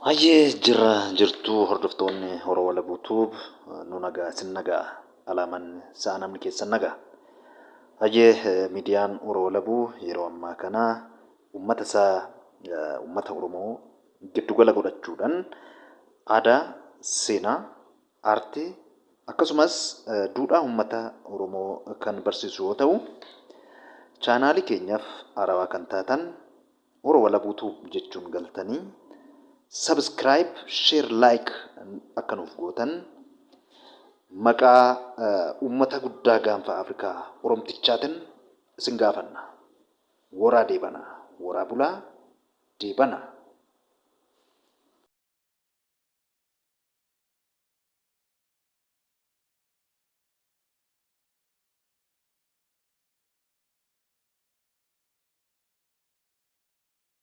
Hayyee, jirra jirtuu hordoftoonni Horoo Walabuu Tube? Nu nagaa, isin nagaa, alaaman sa'a namni keessan nagaa. Hayyee, miidiyaan Horoo Walabuu yeroo ammaa kana uummata isaa, uummata Oromoo giddugala godhachuudhaan aadaa, seenaa, aartii akkasumas duudhaa uummata Oromoo kan barsiisu yoo ta'u, chaanaalii keenyaaf haarawaa kan taatan Horoo Walabuu Tube jechuun galtanii subscribe, share, like akka nuuf gootan maqaa uummata guddaa gaanfa Afrikaa Oromtichaatiin isin gaafanna. Woraa deebana, woraa bulaa deebana.